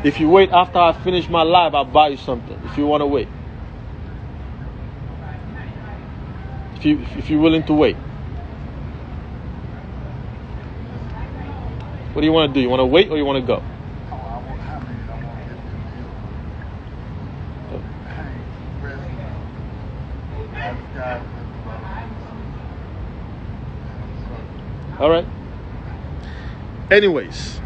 If you wait after I finish my live, I'll buy you something. If you want to wait. If you're willing to wait. What do you want to do? You want to wait or you want to go? All right. Anyways,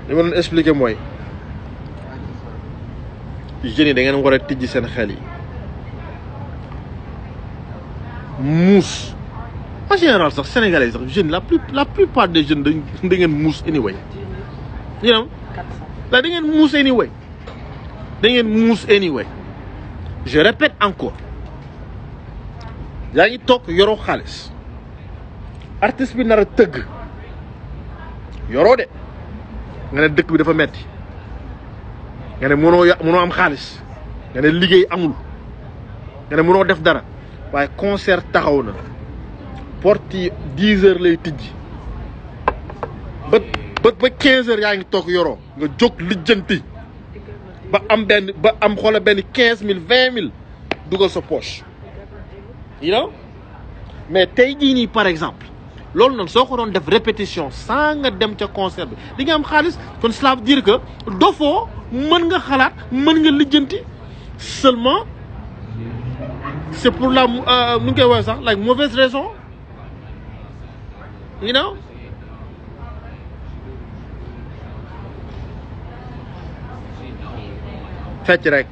li ma leen expliquer mooy jeunes yi da ngeen war a tijji seen xel yi muus en général sax sénégalais sax jeunes la plupart des jeunes da ngeen muus anyway. You know, da ngeen muus anyway. Da ngeen muus anyway. Je répète encore. yaa ngi toog yoroo xaalis artiste bi nar a tëgg yoroo de nga ne dëkk bi dafa metti nga ne mënoo am xaalis nga ne liggéey amul nga ne mënoo def dara waaye concert taxaw na porte yi 10 heures lay tijji ba 15 heures yaa ngi toog yoroo nga jóg lijjanti ba am xoola benn 15 000 20 000 dugal sa poche. You know, mais tey jii nii par exemple loolu noonu soo ko doon def répétition sans nga dem ca concert bi di nga am xaalis kon cela veut dire que dofoo mën nga xalaat mën nga lijjanti seulement c'est pour la nu ngi koy waxee sax like mauvaise raison. You know, fecc rek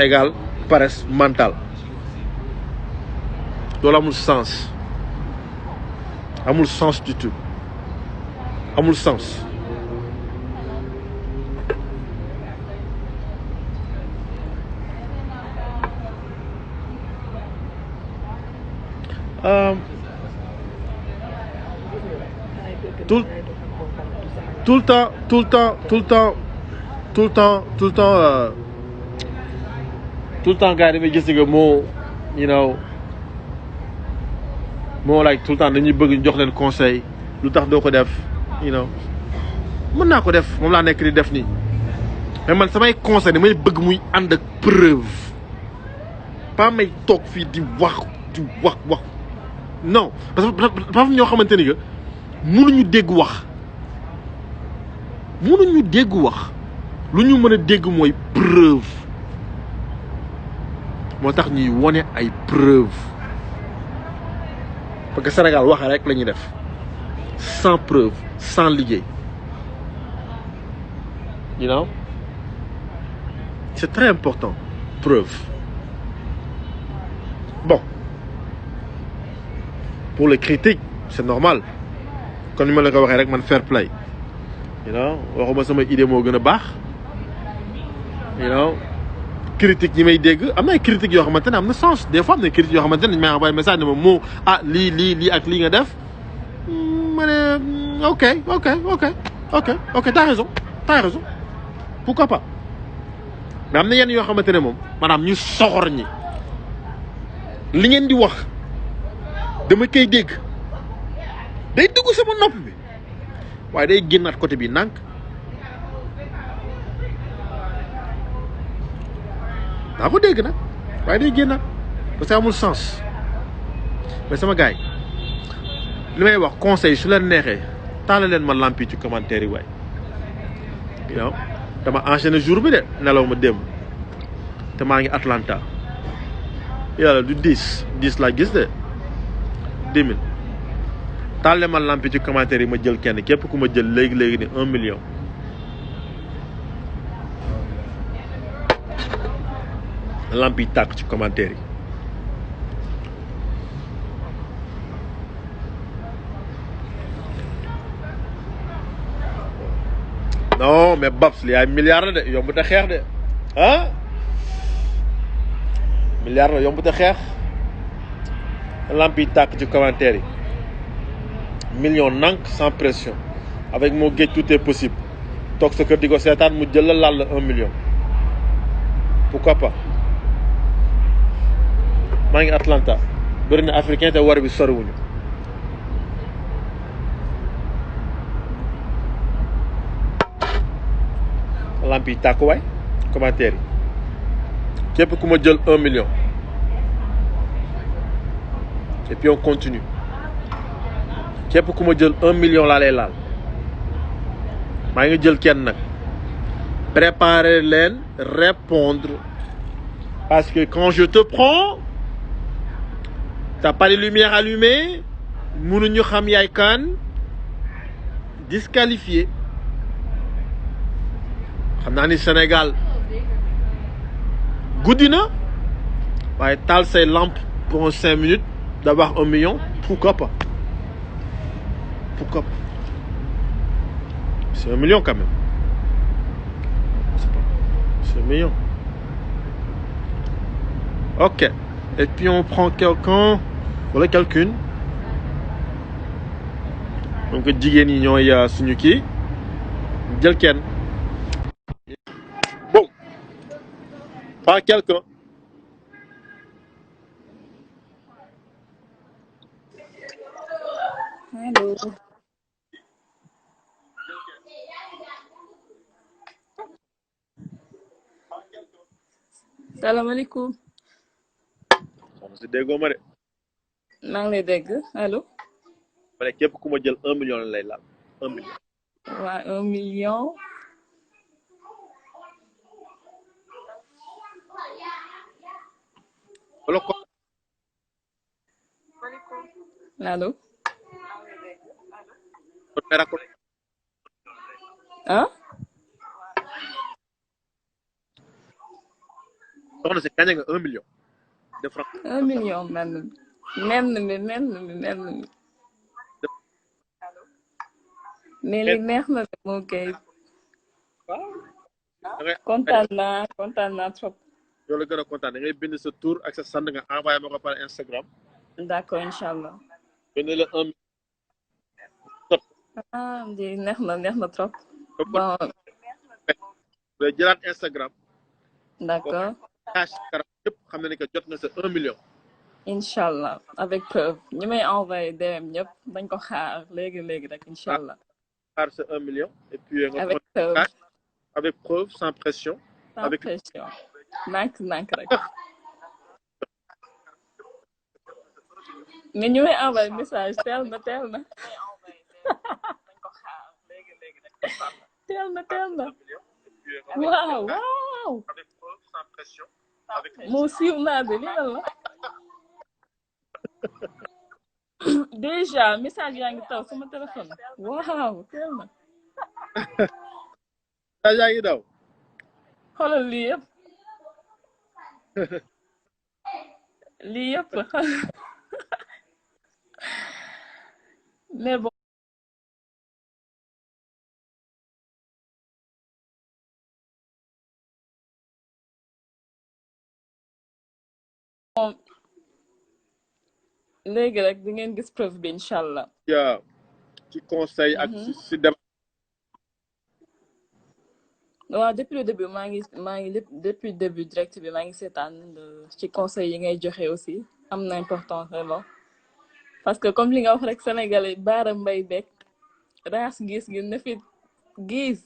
égal paresse mentale loolu amul sens du tout amul sens. Tout le temps gars yi damay gis nga moo you know moo like tout le temps dañuy bëgg ñu jox leen conseil lu tax doo ko def you know mën naa ko def moom laa nekk di def nii mais man samay conseil damay bëgg muy ànd ak preuve pas may toog fii di wax non parce que dafa am ñoo xamante ni que mënuñu dégg wax lu ñu mën a dégg mooy preuve. moo tax ñuy wone ay preuve parce que Sénégal waxe rek la ñuy def sans preuve sans liggéey. You know, c'est très important preuve. Bon, pour les critiques c'est normal kon ni ma la ko waxee rek man fair play. You know, waxuma sama idée moo gën a baax. You know, critique yi may dégg am na ay critiques yoo xamante ne am na sens des fois am na critiques yoo xamante ne dañu may envoyé message ne ma moo lii ak lii nga def ma ne ok t'as raison pourquoi pas mais am na yenn yoo xamante ne moom maanaam ñu soxor ñi li ngeen di wax dama koy dégg day dugg sama nopp bi waaye day génnaat côté bi nànk daa ko dégg nag waaye day génn parce que amul sens mais sama gars yi li may wax conseil su leen neexee taal leen ma lampi ci commentaire yi waay. You know, dama enchaîné jour bi de nelaw ma démb te maa ngi Atlanta yàlla du 10 laa gis de 10 000 taal leen ma lampi ci commentaire yi ma jël kenn képp ku ma jël léegi ni 1 million. lamp yi tàkk ci commentaire yi non mais Babs li ay milliards la de yomb te xeex de milliards la yomb te xeex lamp yi tàkk ci commentaire yi million nank sans pression avec moo géej tout est possible toog sa kër di ko seetaan mu jël la laal la 1 million pourquoi pas. maa ngi Atlanta bëri na africain te war bi soriwuñu. lamp yi tàkku waay commentaire yi képp ku ma jël 1 million et puis on continue képp ku ma jël 1 million laa lay laal maa ngi jël kenn nag préparer leen répondre parce que quand je te prends t'as pas les lumières allumées mënuñu xam yaay kan disqualifié xam naa ni Sénégal guddi na waaye taal say lampe pour 5 minutes d'avoir 1 million pourquoi pas pourquoi pas c'est 1 million quand même c'est 1 million ok et puis on prend quelqu'un wala quelqu'une donc jigéen yi ñooy suñu kii jël kenn bon par quelqu'un Allô. salaamaaleykum. soxna si déggoo ma de maa ngi lay dégg allo. ma ne képp ku ma jël 1 million lay laal 1 million. waa 1 million. wala ko allo. ah. soxna si kañ nga 1 million de francs. 1 million menn mi mais li neex na de moo koy kontaan naa trop. yow la gën a kontaan da ngay bind sa tour ak sa sant nga envoyé ma ko par Instagram. d'accord inchallah. bind la 1 million. ah di neex na trop. bon. nga jëlaat Instagram. d'accord. cash karam yëpp xam na ni que jot nga sa 1 million. inchallah avec preuve ñi may envoyé DM ñëpp dañ ko xaar léegi rek inchallah. xaar sa 1 million. et puis nga avec preuve avec preuve sans pression. sans pression. nànk rek. mais ñu may envoyé message teel na. teel na. waaw. moo siiw naa de lii la. déjà message yaa ngi taw sama téléphone. waaw teel na. message yaa ngi daw. xoolal lii yëpp. mais bon. léegi rek di ngeen gis preuve bi inchallah. ci conseil ak ci dem. waaw depuis le début maa ngi depuis début direct bi maa ngi seetaan ci conseil yi ngay joxe aussi am na importance vraiment parce que comme li nga wax rek sénégalais baara mbay bekk raas gis gi na fi gis